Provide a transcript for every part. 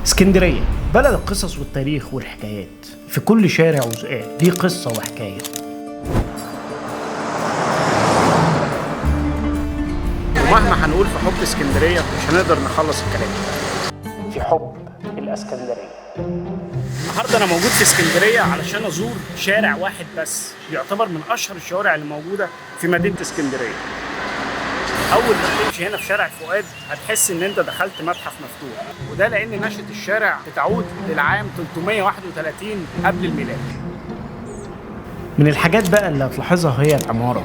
اسكندرية بلد القصص والتاريخ والحكايات، في كل شارع وزقاق ليه قصة وحكاية. ومهما هنقول في حب اسكندرية مش هنقدر نخلص الكلام في حب الاسكندرية. النهارده انا موجود في اسكندرية علشان ازور شارع واحد بس يعتبر من اشهر الشوارع اللي موجودة في مدينة اسكندرية. اول ما تمشي هنا في شارع فؤاد هتحس ان انت دخلت متحف مفتوح، وده لان نشأة الشارع بتعود للعام 331 قبل الميلاد. من الحاجات بقى اللي هتلاحظها هي العمارة.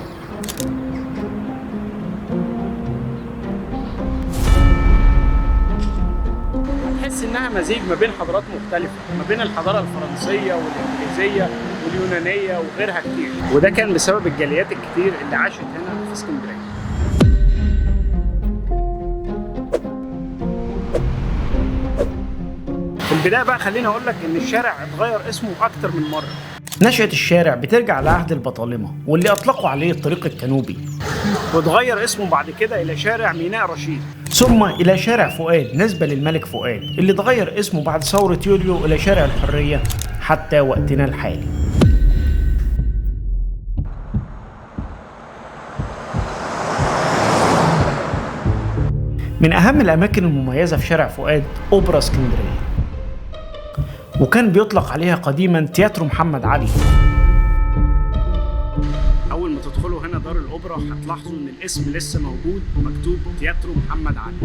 هتحس انها مزيج ما بين حضارات مختلفة، ما بين الحضارة الفرنسية والانجليزية واليونانية وغيرها كتير، وده كان بسبب الجاليات الكتير اللي عاشت هنا في اسكندرية. في البداية بقى خليني اقول لك ان الشارع اتغير اسمه اكتر من مرة. نشأة الشارع بترجع لعهد البطالمة واللي أطلقوا عليه الطريق الكنوبي، واتغير اسمه بعد كده الى شارع ميناء رشيد، ثم إلى شارع فؤاد نسبة للملك فؤاد اللي اتغير اسمه بعد ثورة يوليو إلى شارع الحرية حتى وقتنا الحالي. من أهم الأماكن المميزة في شارع فؤاد أوبرا اسكندرية، وكان بيطلق عليها قديما تياترو محمد علي. اول ما تدخلوا هنا دار الاوبرا هتلاحظوا ان الاسم لسه موجود مكتوب تياترو محمد علي.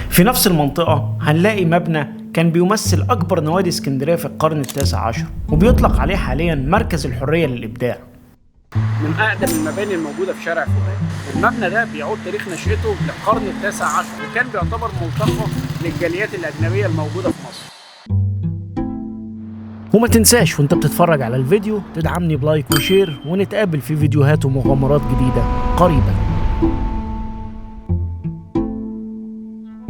في نفس المنطقة هنلاقي مبنى كان بيمثل أكبر نوادي اسكندرية في القرن التاسع عشر، وبيطلق عليه حاليا مركز الحرية للإبداع. من أقدم المباني الموجودة في شارع فؤاد. المبنى ده بيعود تاريخ نشأته للقرن التاسع عشر، وكان بيعتبر ملتقى للجاليات الأجنبية الموجودة في مصر. وما تنساش وانت بتتفرج على الفيديو تدعمني ب like و share، ونتقابل في فيديوهات ومغامرات جديدة قريبا.